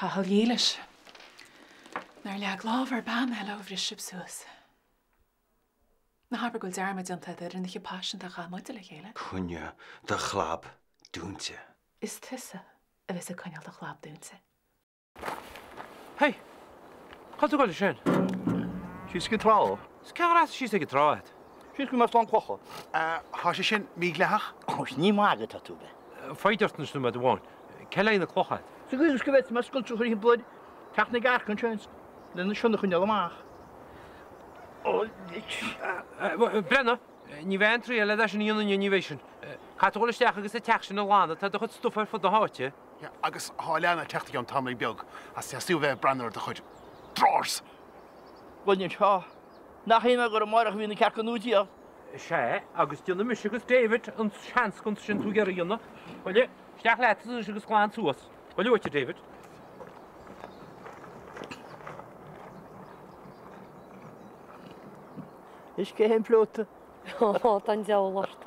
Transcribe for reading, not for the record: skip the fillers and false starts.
Cathal dhílis. Nár leag lámh ar bean eile ó bhris sibh suas. Ná habair go bhfuil dearmad déanta agat ar an oíche paiseanta a chaith muide le chéile. Coinnigh do chlab dúinte. Is tusa a bheas ag coinneáil do chlab dúinte. Hey! Cá bhfuil tú ag goil ansin? Síos ag an trá. Is cé a rachas síos ag an trá agat? Síos go mbeadh slán clocha. Tá sé sin mídhleathach. Ó, ní maith atá tú bheith. Foighid ort anois nóiméad amháin. Cé le haghaidh na clocha agat? Sa gcaoi is go bhféadfaidh mé scoilt a chur thimpeall air, teacht na gcearc ansin lena sionn a choinneáil amach. Breathnaigh, ní bheidh aon triail agat é sin a dhéanamh inniu, ní bheidh sin. Caithfidh tú dhul isteach agus an teach sin a ghlanadh, tá do chuid stuif ar fud na háite. Agus tá Leanna ag teacht i gceann tamaill beag, agus theastaigh uaim bheith ag breathnú ar do chuid drawers! Bhuel, anseo, nach ionadh gur amárach a bhí na cearca nua díot. Sea, agus déanfaidh mise agus David an seanscant sin tú ag iarraidh a dhéanamh. Bhuel, isteach leat anois agus glan suas. Go luath, a David. Is cé hé an phleota? Ó, tá an diabhal ort.